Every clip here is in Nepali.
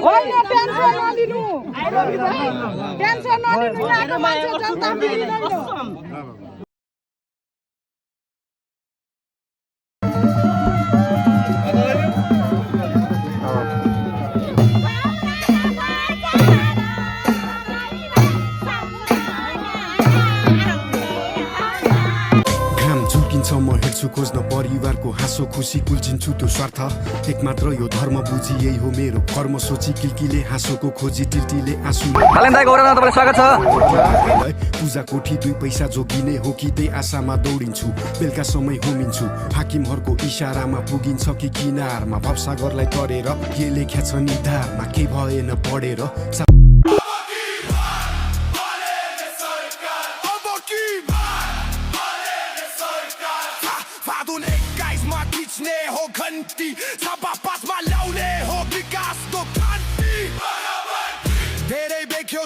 होइन टेन्सन नलिनु टेन्सन नलिनु यहाँको मान्छे जनता बिग्रिँदैन म हेर्छु खोज्न परिवारको हाँसो खुसी कुल्चिन्छु त्यो स्वार्थ एक मात्र यो धर्म बुझी यही हो मेरो कर्म सोची किल्कीले हाँसोको खोजी टिल्टीले आँसु स्वागत छ पूजा कोठी 2 पैसा जोगिने हो कि त्यही आशामा दौडिन्छु बेलुका समय होमिन्छु हाकिमहरूको इशारामा पुगिन्छ कि किनारमा भवसागरलाई तरेर के लेख्या छ निधारमा के भएन पढेर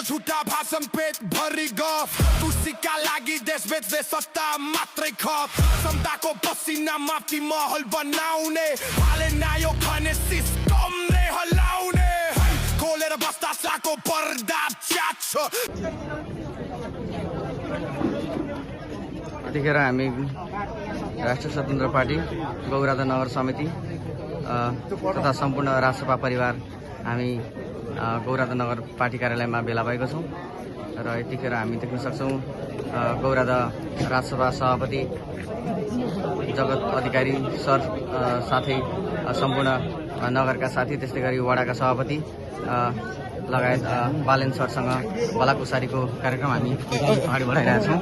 झुटा भाषण पेट भरि गफ तुसीका लागि देश बेच्ने सत्ता मात्रै खप समताको पसिना माथि महल बनाउने हाले नायो खने सिस्टमले हलाउने खोलेर भ्रष्टाचारको पर्दा च्यात्छ यतिखेर हामी राष्ट्रिय स्वतन्त्र पार्टी गौराधा नगर समिति तथा सम्पूर्ण राष्ट्रपा परिवार हामी गौराधा नगर पार्टी कार्यालयमा भेला भएका छौँ र यतिखेर हामी देख्न सक्छौँ गौराधा राष्ट्रसभा सभापति जगत अधिकारी सर साथै सम्पूर्ण नगरका साथी त्यस्तै गरी वडाका सभापति लगायत बालेन सरसँग भलाकुसारीको कार्यक्रम हामी अगाडि बढाइरहेका छौँ।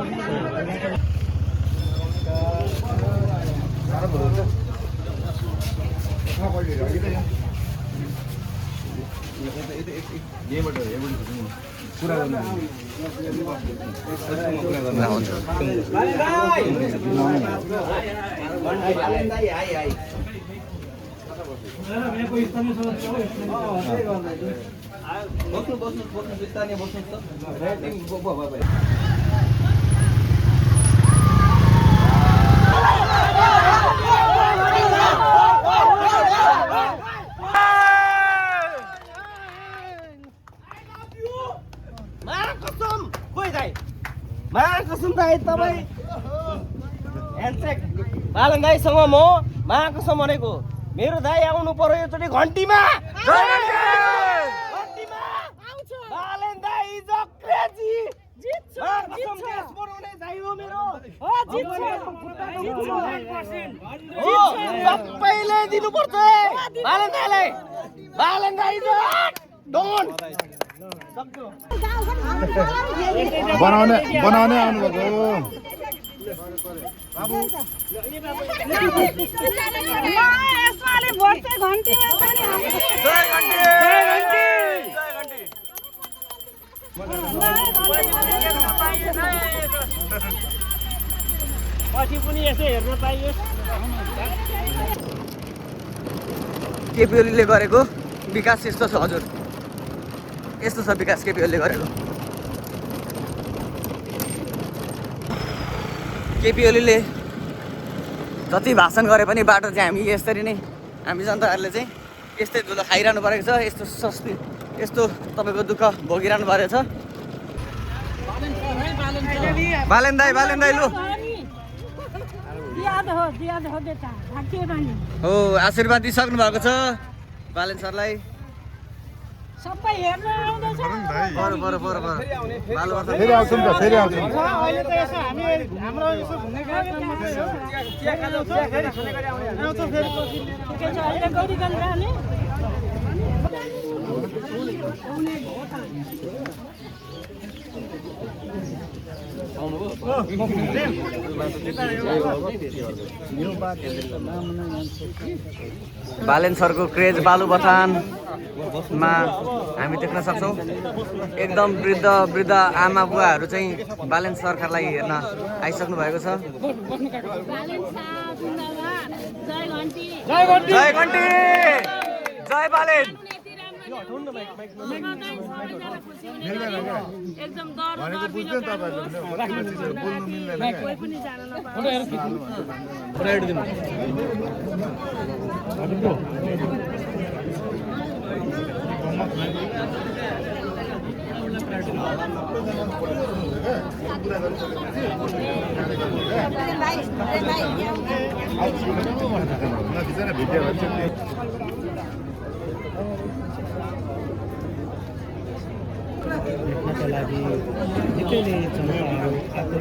बालन दाईसँग म महाकसम भनेको मेरो दाई आउनु पर्यो योचोटि घन्टीमा बालन दाई इज अ क्रेजी सबैले दिनुपर्छ बालन दाईलाई बालन दाई इज डोन बनाउने आउनुभएको पछि पनि यसो हेर्न पाइयोस् केपी ओलीले गरेको विकास यस्तो छ हजुर यस्तो छ विकास केपी ओलीले गरेको केपी ओलीले जति भाषण गरे पनि बाटो चाहिँ हामी यसरी नै हामी जनताहरूले चाहिँ यस्तै धुलो खाइरहनु परेको छ यस्तो सस्ती यस्तो तपाईँको दुःख भोगिरहनु परेको छ बालेन दाई लु हो आशीर्वाद दिइसक्नु भएको छ बालेन सरलाई सबै हेर्न आउँदैछ फेरि आउँछौँ त फेरि आउँछौँ अहिले त यसो हामी हाम्रो यसो घुम्ने कार्यक्रम मात्रै हो चिया खानु फेरि आउँछौँ फेरि के छ अहिले गौरी गन रहने बालेन सरको क्रेज बालु बथानमा हामी देख्न सक्छौँ एकदम वृद्ध आमा बुवाहरू चाहिँ बालेन सरकारलाई हेर्न आइसक्नु भएको छ। जय घन्टी जय बालेन एकदम डर बुझ्दैन तपाईँहरूले बोल्नु मिल्दैन कोही पनि जान नपाउँछ बिचरा भिडियो भन्छ भेट्नको लागि निकैले जनताहरू आएको